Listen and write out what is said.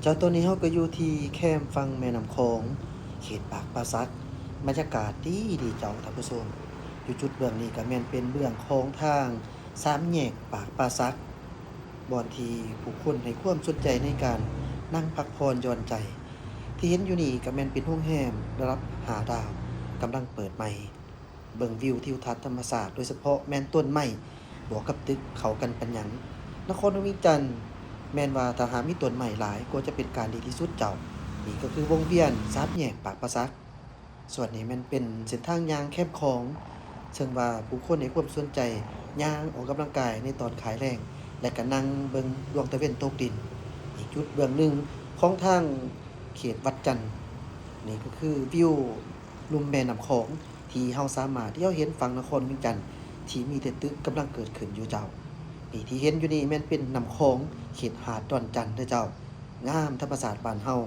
ເຈົ້າ ຕອນນີ້ເຮົາກໍຢູ່ທີ່ແຄມຝັ່ງແມ່ນ້ຳຂອງ ເຂດປາກປ່າສັກ ບັນຍາກາດດີໆ ເຈົ້າທ່ານຜູ້ຊົມ. ຢູ່ຈຸດເບື້ອງນີ້ກໍແມ່ນເປັນເບື້ອງຂອງທາງສາມແຍກປາກປ່າສັກ ບ່ອນທີ່ຜູ້ຄົນໃຫ້ຄວາມສົນໃຈໃນການນັ່ງພັກຜ່ອນຢ່ອນໃຈ. ທີ່ເຫັນຢູ່ນີ້ກໍແມ່ນເປັນໂຮງແຮມລະດັບຫ້າດາວ ກຳລັງເປີດໃໝ່. ເບິ່ງວິວທິວທັດທຳມະຊາດ ໂດຍສະເພາະແມ່ນຕົ້ນໄມ້ບວກກັບຕຶກເຂົ້າກັນປານຫຍັງ. ນະຄອນຫຼວງວຽງຈັນ ແມ່ນວ່າຖ້າຫາກມີຕົ້ນໄມ້ຫຼາຍກໍຈະເປັນການດີທີ່ສຸດເຈົ້າ. ນີ້ກໍຄືວົງວຽນສາມແຍກປາກປ່າສັກ. ສ່ວນນີ້ແມ່ນເປັນເສັ້ນທາງຍ່າງແຄມຂອງ ເຊິ່ງວ່າຜູ້ຄົນໃຫ້ຄວາມສົນໃຈຍ່າງອອກກຳລັງກາຍໃນຕອນຄ້າຍແລງ ແລະ ກໍນັ່ງເບິ່ງດວງຕາເວັນຕົກດິນ. ອີກຈຸດເບື້ອງໜຶ່ງຂອງທາງເຂດວັດຈັນ ນີ້ກໍຄືວິວລຸ່ມແມ່ນ້ຳຂອງ ທີ່ເຮົາສາມາດຫຼຽວເຫັນຝັ່ງນະຄອນວຽງຈັນ ທີ່ມີແຕ່ຕຶກກຳລັງເກີດຂຶ້ນຢູ່ເຈົ້າ. ນີ້ທີ່ເຫັນຢູ່ນີ້ແມ່ນເປັນນ້ຳຂອງເຂດຫາດດອນຈັນເດີເຈົ້າ. ງາມທຳມະຊາດບ້ານເຮົາ.